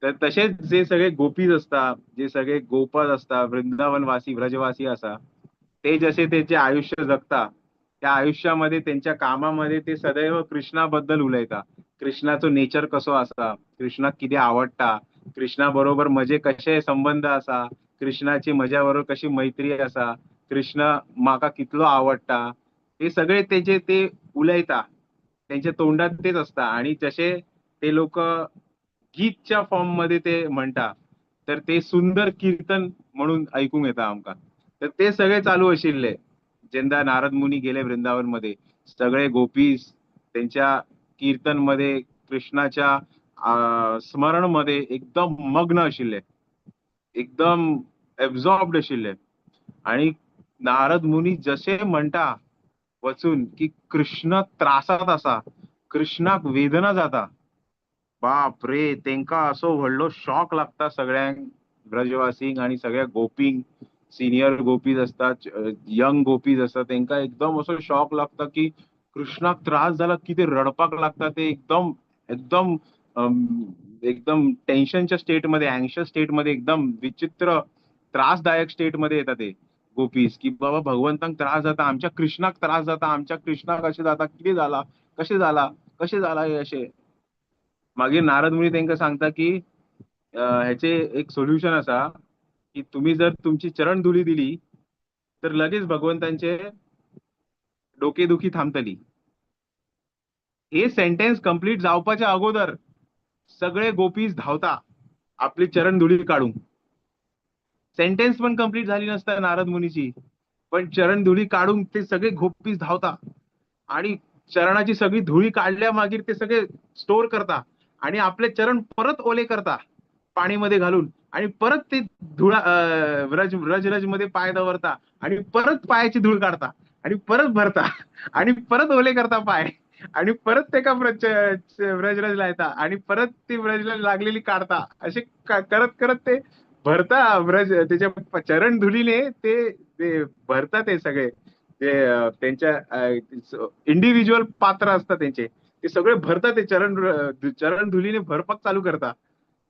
तर तशेंच जे सगळे गोपीज आसता, जे सगळे गोपाज आसता, वृंदावनवासी व्रजवासी आसा, ते जसे तेचे आयुष्य जगता त्या आयुष्यामध्ये त्यांच्या कामामध्ये ते सदैव कृष्णाबद्दल उलयता. कृष्णाचो नेचर कसो आसा, कृष्णाक कितें आवडटा, कृष्णा बरोबर म्हजे कशे संबंध आसा, कृष्णाची म्हज्या बरोबर कशी मैत्री आसा, कृष्ण म्हाका कितलो आवडटा, हे सगळे तेजे ते उलयता, त्यांच्या तोंडात तेच असता. आणि जसे ते लोक गीतच्या फॉर्म मध्ये ते म्हणटा, तर ते सुंदर कीर्तन म्हणून ऐकूंक येता आमकां. तर ते सगळे चालू आशिल्ले जेन्ना नारद मुनी गेले वृंदावन मध्ये, सगळे गोपीज त्यांच्या कीर्तन मध्ये कृष्णाच्या स्मरण मध्ये एकदम मग्न आशिल्ले, एकदम एब्झॉर्ब्ड आशिल्ले. आणि नारद मुनी जसे म्हणटा वचून की कृष्ण त्रासात आसा, कृष्णाक वेदना जाता, बाप रे, तेंका असो व्हडलो शॉक लागता सगळ्यांक ब्रजवासींक आणि सगळ्या गोपींक, सिनियर गोपीज असतात, यंग गोपीज असतात, तेंका एकदम असो शॉक लागता की कृष्णाक त्रास जाला, कितें रडपाक लागता ते, एकदम एकदम एकदम टेन्शनच्या स्टेटमध्ये, अँशियस स्टेटमध्ये, एकदम विचित्र त्रासदायक स्टेटमध्ये येतात ते गोपीज की बाबा भगवंतांक त्रास जाता, आमच्या कृष्णाक त्रास जाता, आमच्या कृष्णाक अशें जाता, कितें जाला, कशें जाला, कशें जाला हे अशें. मागीर नारद मुनी तेंका सांगता की हेचे एक सोल्युशन आसा की तुम्ही जर तुमची चरणधुली दिली तर लगेच भगवंतांचे डोकेदुखी थांबतली. हे सेंटेन्स कंप्लीट जावपाच्या अगोदर सगळे गोपीज धावता आपली चरणधुली काढून. सेंटेन्स पण कंप्लीट झाली नसता नारद मुनीची, पण चरणधुली काढून ते सगळे गोपीज धावता आणि चरणाची सगळी धुळी काढल्या मागीर ते सगळे स्टोर करता आणि आपले चरण परत ओले करता पाणीमध्ये घालून, आणि परत ते धुळा व्रज व्रज रज मध्ये पाय दवरता आणि परत पायाची धूळ काढता आणि परत भरता आणि परत ओले करता पाय आणि परत ते का व्रजरज लायता आणि परत ती व्रजरज लागलेली काढता. असे करत करत ते भरता व्रज, त्याच्या चरण धुलीने ते भरता ते सगळे ते त्यांच्या इंडिव्हिज्युअल पात्र असतात त्यांचे, ते सगळे भरतात ते चरण धुलीने भरपाक चालू करता.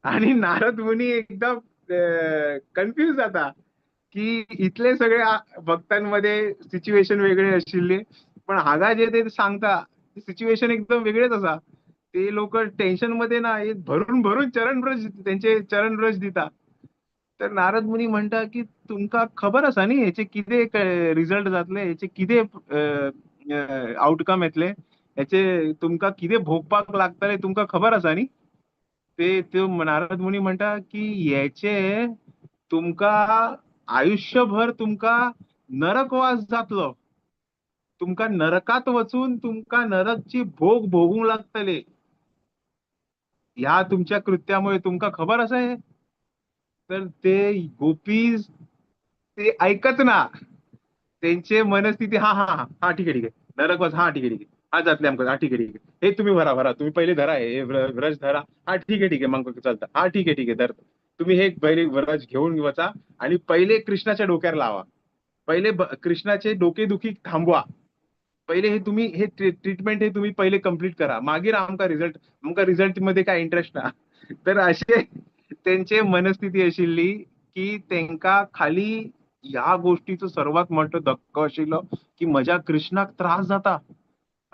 आणि नारद मुनी एकदम कन्फ्युज जाता की इतले सगळे भक्तांमध्ये सिच्युएशन वेगळे आशिल्ले, पण हांगा जे ते सांगता सिच्युएशन एकदम वेगळेच आसा. ते लोक टेन्शन मध्ये ना एक भरून भरून चरणब्रज त्यांचे चरणब्रज दिता. तर नारद मुनी म्हणटा की तुमकां खबर आसा न्ही हेचे कितें रिजल्ट जातले, हेचे कितें आउटकम येतले, हेचे तुमकां कितें भोगपाक लागतले तुमकां खबर आसा न्ही. ते नारद मुनी म्हणटा की हेचे तुमकां आयुष्यभर तुमकां नरकवास जातलो, तुमकां नरकात वचून तुमकां नरकची भोग भोगूंक लागतले ह्या तुमच्या कृत्यामुळे, तुमकां खबर आसा हे. तर ते गोपीज ते ऐकच ना, त्यांचे मनस्थिती हा हा हा हा ठीक आहे ठीक आहे नरकवास, हा ठीक आहे ठीक आहे, हा जातले आमकां, हा ठीक आहे ठीक आहे, हे तुम्ही भरा भरा, तुम्ही पहिले धरा हे व्रज धरा, हा ठीक आहे ठीक आहे मग चलता, हा ठीक आहे ठीक आहे धर, तुम्ही हे पहिले व्रज घेऊन वचा आणि पहिले कृष्णाच्या डोक्यावर लावा, पहिले कृष्णाचे डोकेदुखी थांबवा, पहिले हे तुम्ही हे ट्रीटमेंट हे तुम्ही पहिले कंप्लीट करा, मागीर आमकां रिझल्ट, आमकां रिझल्ट मध्ये काय इंटरेस्ट ना. तर असे त्यांचे मनस्थिती आशिल्ली की तेंका खाली ह्या गोष्टीचो सर्वात मोठो धक्को आशिल्लो की म्हज्या कृष्णाक त्रास जाता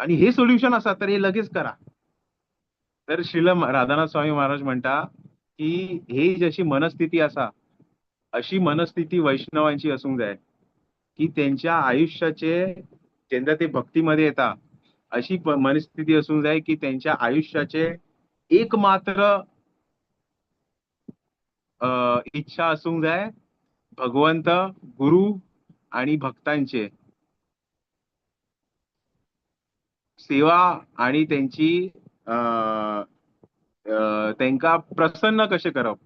आणि हे सोल्युशन आसा तर हे लगेच करा. तर श्रील राधानाथ स्वामी महाराज म्हणटा की ही जशी मनस्थिती आसा अशी मनस्थिती वैष्णवांची असूंक जाय की तेंच्या आयुष्याचे जेन्ना ते भक्तीमध्ये येता अशी मनस्थिती असूंक जाय की तेंच्या आयुष्याचे एक मात्र इच्छा असूंक जाय भगवंत गुरु आणि भक्तांचे सेवा आणि त्यांची तेंका प्रसन्न कशें करप,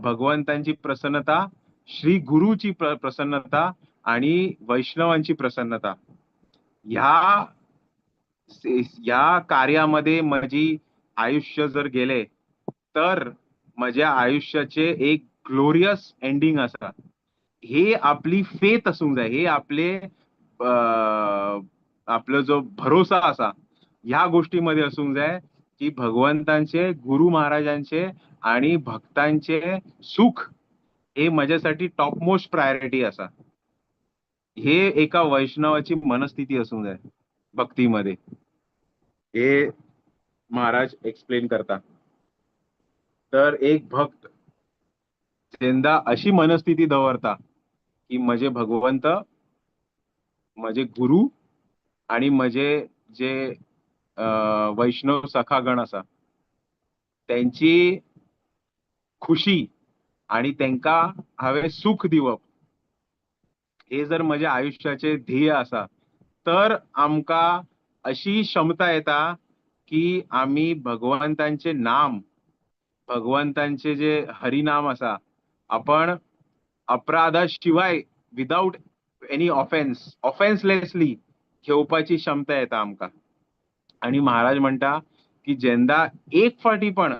भगवंतांची प्रसन्नता, श्री गुरुची प्रसन्नता आणि वैष्णवांची प्रसन्नता, ह्या ह्या कार्यामध्ये माझी आयुष्य जर गेले तर म्हज्या आयुष्याचे एक ग्लोरियस एंडिंग आसा. हे आपली फेथ आसूंक जाय, हे आपले आपलो जो भरोसा आसा ह्या गोष्टीमध्ये आसूंक जाय की भगवंतांचे, गुरु महाराजांचे आणि भक्तांचे सुख हे म्हज्यासाठी टॉप मोस्ट प्रायोरिटी आसा. हे एका वैष्णवाची मनस्थिती असूंक जाय भक्तीमध्ये, हे महाराज एक्सप्लेन करता. तर एक भक्त जेन्ना अशी मनस्थिती दवरता की म्हजे भगवंत, म्हजे गुरु आणि म्हजे जे वैष्णव सखागण आसा त्यांची खुशी आणि तांकां हांवें सुख दिवप हे जर म्हज्या आयुश्याचे ध्येय आसा, तर आमकां अशी क्षमता येता की आमी भगवंतांचे नाम, भगवंतांचे जे हरिनाम आसा, आपण अपराधा शिवाय, विदाउट एनी ऑफेन्स, ऑफेन्सलेसली घेवपाची क्षमता येता आमकां. आणि महाराज म्हणटा की जेन्ना एक फाटी पण,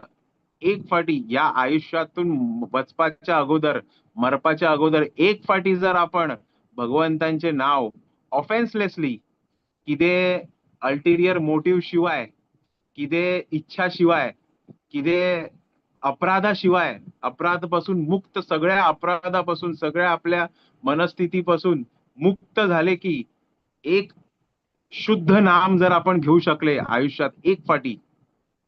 एक फाटी या आयुष्यातून वचपाच्या अगोदर, मरपाच्या अगोदर एक फाटी जर आपण भगवंतांचे नाव ऑफेन्सलेसली, कितें अल्टेरियर मोटिव्ह शिवाय, कितें इच्छा शिवाय, कितें अपराधा शिवाय, अपराध पासून मुक्त, सगळ्या अपराधापासून, सगळ्या आपल्या मनस्थितीपासून मुक्त झाले की एक शुद्ध नाम जर आपण घेऊ शकले आयुष्यात एक फाटी,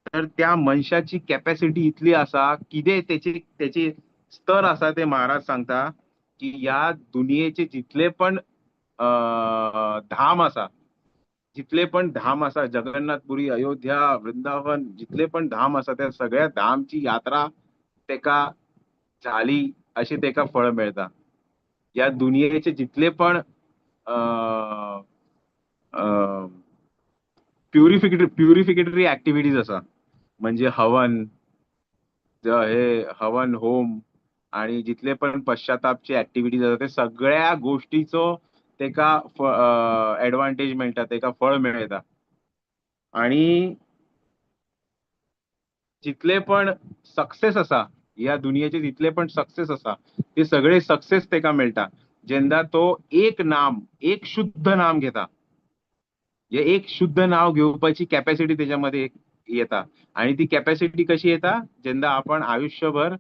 तर त्या मनशाची कॅपॅसिटी इतली आसा, कितें तेची तेची स्तर आसा, ते महाराज सांगता की ह्या दुनियेचे जितले पण धाम आसा, जितले पण धाम आसा, जगन्नाथपुरी, अयोध्या, वृंदावन, जितले पण धाम आसा, त्या सगळ्या धामची यात्रा तेका झाली अशी तेका फळ मेळटा. ह्या दुनियेचे जितले पण प्युरिफिकेटरी ऍक्टिव्हिटीज आसा, म्हणजे हवन, हे हवन होम आणि जितले पण पश्चातापचे ऍक्टिव्हिटीज आसा, ते सगळ्या गोष्टीचो तेका एडवांटेज मेळटा, तेका फळ मेळटा. आणि जितले पण सक्सेस आसा, ह्या दुनियेचे जितले पण सक्सेस आसा, ते सगळे सक्सेस तेका मेळटा जेन्ना तो एक नाम, एक शुद्ध नाम घेता. हे एक शुद्ध नाव घेवपाची कॅपॅसिटी त्याच्यामध्ये येता. आणि ती कॅपॅसिटी कशी येता? जेन्ना आपण आयुष्यभर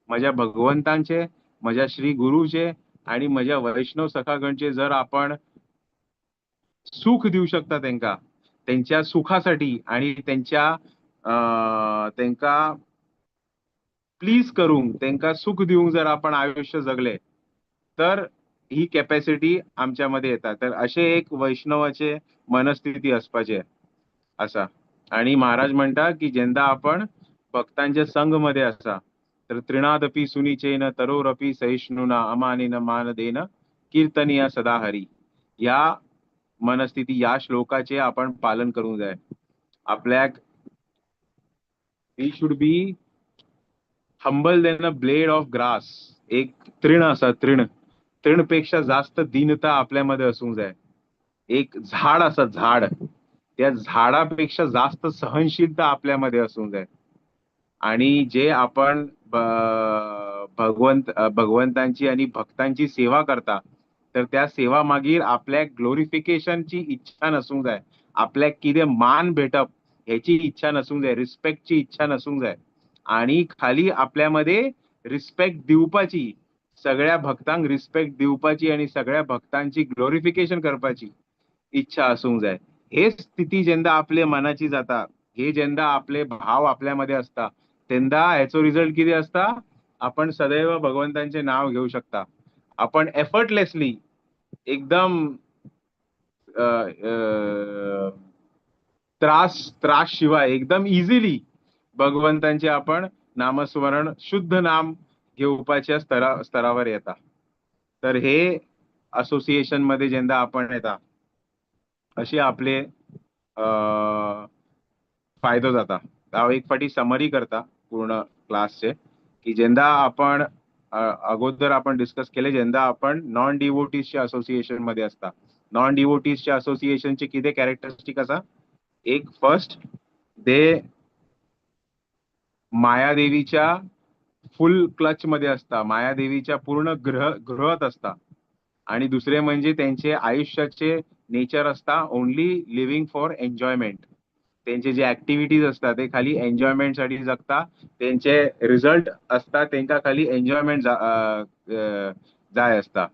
माझ्या भगवंतांचे, माझ्या श्री गुरुचे आणि माझ्या वैष्णव सखागणचे जर आपण सुख दिवू शकता त्यांका, त्यांच्या सुखासाठी आणि त्यांच्या त्यांका प्लीज करूंक, त्यांका सुख दिवंक जर आपण आयुष्य जगले, तर ही कॅपॅसिटी आमच्यामध्ये येता. तर असे एक वैष्णवाचे मनस्थिती असपाचे आसा. आणि महाराज म्हणटा की जेन्ना आपण भक्तांच्या संघ मध्ये आसा, तर तृणादपि सुनीचेन तरोरपि सहिष्णुना अमानिन मानदेन कीर्तनीय सदा हरी, या मनस्थिती, या श्लोकाचे आपण पालन करूंक जाय. आपल्याक we should be humble than a blade of grass. एक तृण असा, तृण, तृणपेक्षा जास्त दीनता आपल्यामध्ये असूंक जाय. एक झाड असा, झाड, त्या झाडापेक्षा जास्त सहनशीलता आपल्यामध्ये असूंक जाय. आणि जे आपण भगवंतांची आणि भक्तांची सेवा करता, तर त्या सेवा मागीर आपल्याक ग्लोरिफिकेशनची इच्छा नसूंक जाय, आपल्याक कितें मान भेटप ह्याची इच्छा नसूंक जाय, रिस्पेक्टची इच्छा नसूंक जाय. आणि खाली आपल्यामध्ये रिस्पेक्ट दिवपाची, सगळ्या भक्तांक रिस्पेक्ट दिवपाची आणि सगळ्या भक्तांची ग्लोरिफिकेशन करपाची इच्छा आसूंक जाय. हे स्थिती जेन्ना आपले मनाची जाता, हे जेन्ना आपले भाव आपल्यामध्ये असता, तेन्ना हेचो रिझल्ट कितें आसता? आपण सदैव भगवंतांचे नाव घेऊ शकता. आपण एफर्टलेसली एकदम त्रास त्रास शिवाय एकदम इझिली भगवंतांचे आपण नामस्मरण, शुद्ध नाम घेवपाच्या स्तरावर येता. तर हे असोसिएशन मध्ये जेन्ना आपण येता, असे आपले फायदो जाता. हांव एक फावटी समरी करता पूर्ण क्लासचे की जेन्ना आपण अगोदर आपण डिस्कस केले, जेन्ना आपण नॉन डिवोटीजच्या असोसिएशन मध्ये असता, नॉन डिवोटीजच्या असोसिएशनचे कितें कॅरेक्टरिस्टीक आसा? एक, फर्स्ट, दे मायादेवीच्या फुल क्लच मध्ये असता, मायादेवीच्या पूर्ण ग्रहात असता. आणि दुसरे म्हणजे त्यांचे आयुष्याचे नेचर असता ओनली लिव्हिंग फॉर एन्जॉयमेंट. तेंचे जे ऍक्टिव्हिटीज आसता ते खाली एन्जॉयमेंट साठी जगता. तेंचे रिझल्ट असता तेंका खाली एन्जॉयमेंट जाय असता.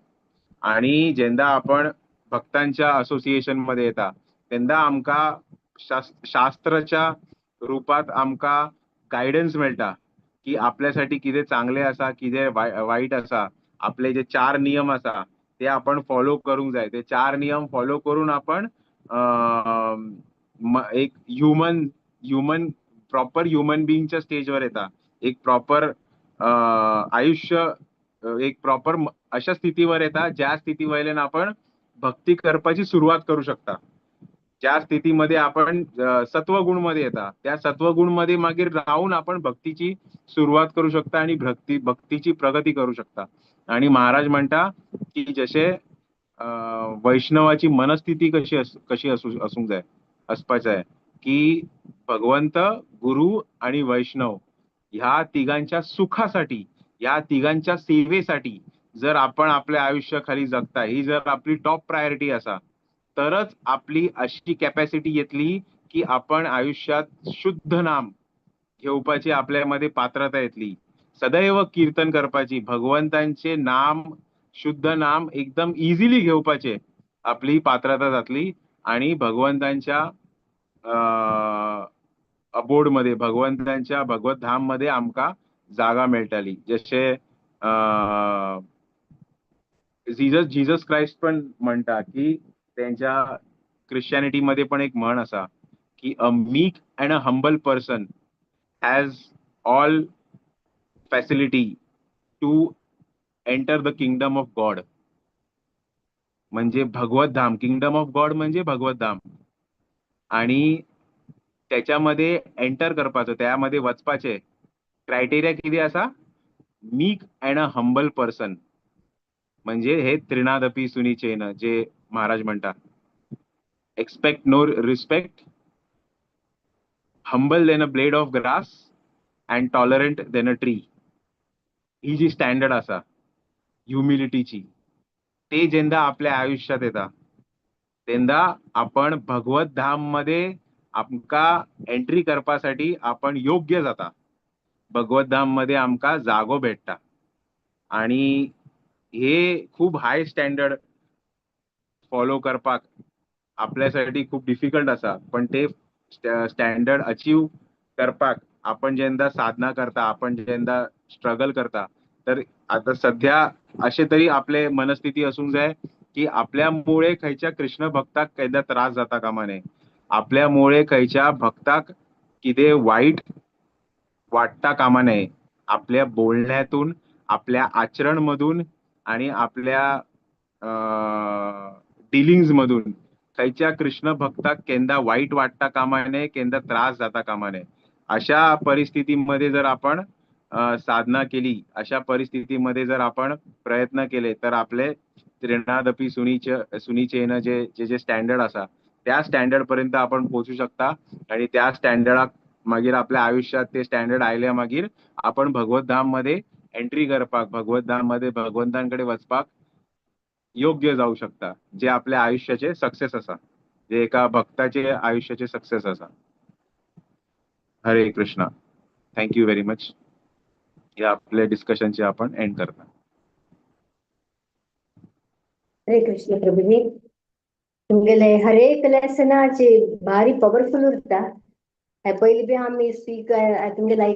आणि जेन्ना आपण भक्तांच्या असोसिएशन मध्ये येता तेन्ना आमकां शास्त्राच्या रूपात आमकां गायडन्स मेळटा की आपल्यासाठी कितें चांगले आसा, कितें वाईट आसा. आपले जे 4 नियम आसा ते आपण फॉलो करूंक जाय. ते 4 नियम फॉलो करून आपण एक ह्युमन ह्युमन प्रॉपर ह्युमन बिंगच्या स्टेजवर येता. एक प्रॉपर आयुष्य, एक प्रॉपर अशा स्थितीवर येता ज्या स्थिती वयल्यान आपण भक्ती करपाची सुरवात करू शकता. ज्या स्थितीमध्ये आपण सत्वगुण मध्ये येता त्या सत्वगुण मध्ये मागीर राहून आपण भक्तीची सुरुवात करू शकता आणि भक्तीची प्रगती करू शकता. आणि महाराज म्हणता की जशे वैष्णवाची मनस्थिती कशी असूंक जाय, असपाक जाय की भगवंत, गुरु आणि वैष्णव ह्या तिघांच्या सुखासाठी, ह्या तिघांच्या सेवेसाठी जर आपण आपल्या आयुष्य खाली जगता, ही जर आपली टॉप प्रायोरिटी असा तरच आपली अशी कॅपॅसिटी येतली की आपण आयुष्यात शुद्ध नाम घेवपाची आपल्यामध्ये पात्रता येतली. सदैव कीर्तन करपाची, भगवंतांचे नाम, शुद्ध नाम एकदम इझिली घेवपाचे आपली पात्रता जातली आणि भगवंतांच्या अबोर्ड मध्ये, भगवंतांच्या भगवत धाम मध्ये आमकां जागा मेळटली. जशे जीजस क्रायस्ट पण म्हणटा की त्यांच्या क्रिश्चियनिटी मध्ये पण एक म्हण आसा की a meek and a humble person has all facility to enter the kingdom of God. म्हणजे भगवत धाम, किंगडम ऑफ गॉड म्हणजे भगवत धाम. आणि त्याच्यामध्ये एंटर करपाचो, त्यामध्ये वचपाचे क्रायटेरिया कितें आसा? Meek and a humble person. म्हणजे हे त्रिणादपी सुनीचेन जे महाराज म्हणटा, expect no respect, humble than a blade of grass and tolerant than a tree. He ji standard आसा ह्युमिलिटीची, ते जेन्ना आपल्या आयुष्यात येता तेन्ना आपण भगवत धाम मध्ये आमकां एंट्री करपासाठी आपण योग्य जाता. भगवत धाम मध्ये आमकां जागो भेटता. आणि हे खूप हाय स्टँडर्ड फॉलो करपाक आपल्यासाठी खूप डिफिकल्ट आसा, पण ते स्टँडर्ड अचीव करपाक आपण जेन्ना साधना करता, आपण जेन्ना स्ट्रगल करता, तर आता सध्या असे तरी आपले मनस्थिती असूंक जाय की आपल्यामुळे खंयच्या कृष्ण भक्ताक केन्ना त्रास जाता कामा न्हय, आपल्यामुळे खंयच्या भक्ताक कितें वाईट वाटता कामा नये. आपल्या बोलण्यातून, आपल्या आचरण मधून आणि आपल्या डिलिंग्स मधून खंयच्या कृष्ण भक्ताक केन्ना वाईट वाटता कामा नये, केन्ना त्रास जाता कामा नये. अशा परिस्थितीमध्ये जर आपण साधना केली, अशा परिस्थितीमध्ये जर आपण प्रयत्न केले तर आपले त्रिणादपी सुनीचेन जे जे जे स्टँडर्ड आसा त्या स्टँडर्ड पर्यंत आपण पोहोचू शकता. आणि त्या स्टँडर्डाक मागीर आपल्या आयुष्यात ते स्टँडर्ड आयल्या मागीर आपण भगवत धाम मध्ये एंट्री करपाक, भगवत धाम मध्ये भगवंतांकडे वचपाक योग्य जाऊ शकता, जे आपल्या आयुष्याचे सक्सेस आसा, जे एका भक्ताचे आयुष्याचे सक्सेस आसा. हरे Krishna. Thank you very much. या आपल्या डिस्कशनचे आपण एंड करता. हरे कृष्ण प्रभुजी, तुमगेले हरेक लेसनाचे भारी पवरफुल उरता. पयलीं बी आमी स्पीक तुमगेले.